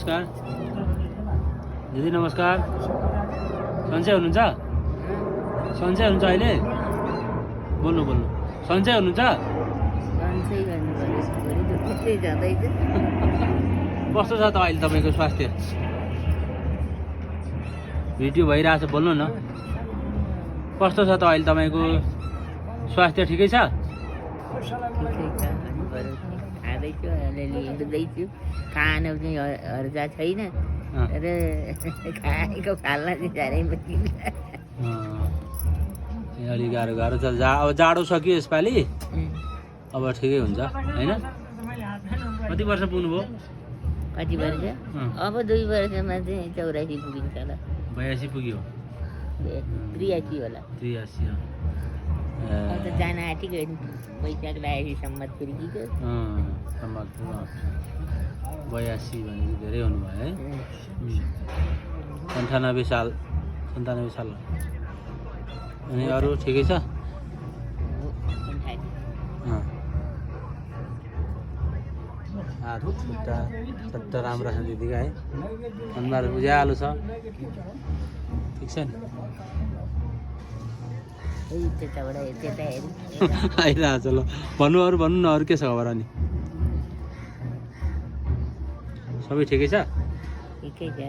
नमस्कार दिदी नमस्कार सन्चै हुनुहुन्छ सन्चै हुनुहुन्छ अहिले बोल्नु बोल्नु सन्चै हुनुहुन्छ कस्तो छ त अहिले तपाईँको स्वास्थ्य भिडियो भइरहेछ बोल्नु न कस्तो छ त अहिले तपाईँको स्वास्थ्य ठिकै छ खान पनि हर्जा छैन र खाएको फाल्न चाहिँ साह्रै अलि गाह्रो गाह्रो छ अब जाडो सक्यो यसपालि अब ठिकै हुन्छ होइन कति वर्ष पुग्नुभयो कति वर्ष अब 2 वर्षमा चाहिँ 84 पुगिन्छ होला 82 पुग्यो 83 होला 83 अब त जान आँटेको वैशाख लागेपछि सम्मत फुर्किएको सम्मत 82 भनेपछि धेरै हुनुभयो है 98 साल अनि अरू ठिकै छ हात खुट्टा सट्टा राम्रो छ दिदीको है अनुहार उज्यालो छ ठिक छ नि आइरहेछ ल भन्नु न अरू के छ खबर अनि सबै ठिकै छ ठिकै छ